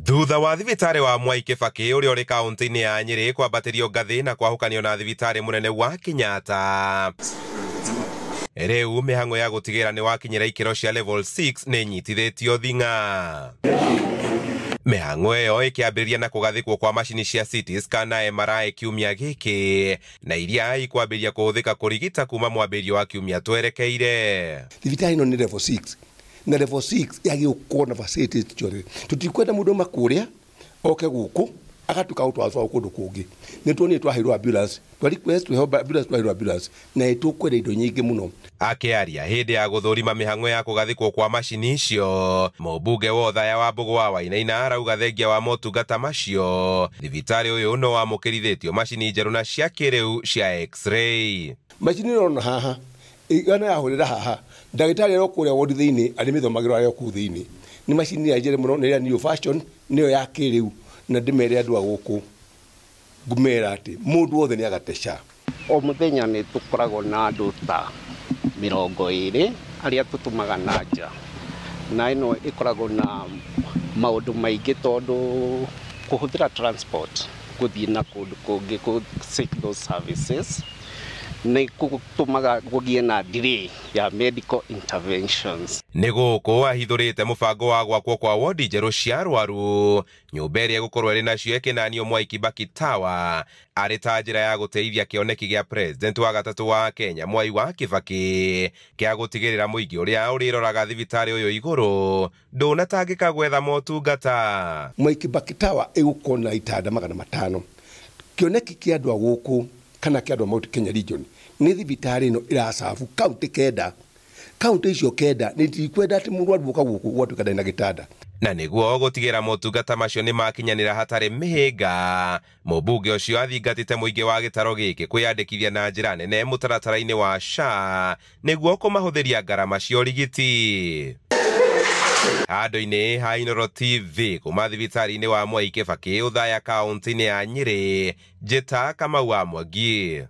Thutha wa thibitarĩ wa Mwai Kibaki ũrĩa ũrĩ kaunti-inĩ ya Nyĩrĩ kwambatĩrio ngathĩ na kwahũkanio na thibitarĩ mũnene wa Kenyatta, rĩu mĩhang'o ya gũtigĩrĩra nĩ wakinyĩra ikĩro cia level 6 nĩ nyitithĩtio thing'a. Mĩhang'o ĩyo ĩkĩambĩrĩria na kũgathĩkwo kwa macini cia CT scan na MRI kiumia gĩkĩ, na iria ikwambĩrĩria kũhũthĩka kũrigita kuma mwambĩrĩrio wa kiumia twerekeire. Thibitarĩ ĩno nĩ level 6 na level 6 yagĩrĩirwo gũkorwo na facilities ciothe. Tũtikwenda mũndũ auma kũrĩa oke gũkũ agatuĩka gũtwarwo kũndũ kũngĩ. Nĩ tuonire twaheirwo ambulance, twa request tuheo ambulance, twaheirwo ambulance na nĩ tũkwenda indo nyingĩ mũno. Akĩaria hĩndĩ ya gũthũrima mĩhang'o ya kũgathĩkwo kwa macini icio, mũmbunge wa Othaya wa Mbũgũ wa Wainaina arauga thengia wa motungata macio, thibitarĩ ũyũ no wamũkĩrithĩtio macini njerũ na cia kĩrĩu cia X-ray. Macini ĩno ũrona haha ĩgana yahũrĩra haha, ndagĩtarĩ arĩ o kũrĩa wodi thĩinĩ arĩmĩthomagĩrwo arĩ o kũu thĩinĩ. Nĩ macini ĩrĩa njega mũno, nĩ ĩrĩa new fashion, nĩyo ya kĩrĩu, na ndĩmere andũ a gũkũ ngũmera atĩ mũndũ wothe nĩ agate SHA. O mũthenya nĩ tũkoragwo na andũ ta 20 arĩa tũtũmaga na nja, na ĩno ĩkoragwo na maũndũ maingĩ tondũ kũhũthĩra transport gũthiĩ na kũndũ kũngĩ kũ seek those services nĩ gũtũmaga gũgĩe na delay ya medical interventions. Nĩ gũkũ ahithũrĩte mũbango wa gwakwo kwa wodi njerũ cia arwaru, nyũmba ĩrĩa ĩgũkorwo ĩrĩ nacio ĩkĩnanio Mwai Kibaki Tower, arĩ ta njĩra ya gũteithia kĩoneki gĩa president wa gatatũ wa Kenya Mwai wa Kibaki kĩa gũtigĩrĩra mũingĩ ũrĩa ũrĩroraga thibitarĩ ũyũ igũrũ ndũnatangĩka gwetha motungata. Mwai Kibaki Tower ĩgũkorwo na itanda 500. Kĩoneki kĩa andũ a gũkũ kana kĩa andũ a Mount Kenya region nĩ thibitarĩ ĩno ĩracabu kaunti 9. Kaunti icio 9 nĩ ndikwenda atĩ mũrwaru oka gũkũ gwatuĩka ndarĩ na gĩtanda. Na nĩguo gũtigĩrĩra motungata macio nĩ makinyanĩra hatarĩ mĩhĩnga, mũmbunge ũcio athingatĩte mũingĩ wa gĩtaro gĩkĩ kwĩyandĩkithia na njĩra nene mũtaratara-inĩ wa SHA nĩguo kũmahũthĩria ngarama cia ũrigiti. Handũ-inĩ ha Inooro TV kuma thibitarĩ-inĩ wa Mwai Kibaki Othaya kaunti-inĩ ya Nyĩrĩ, Njĩta Kamau wa Mwangi.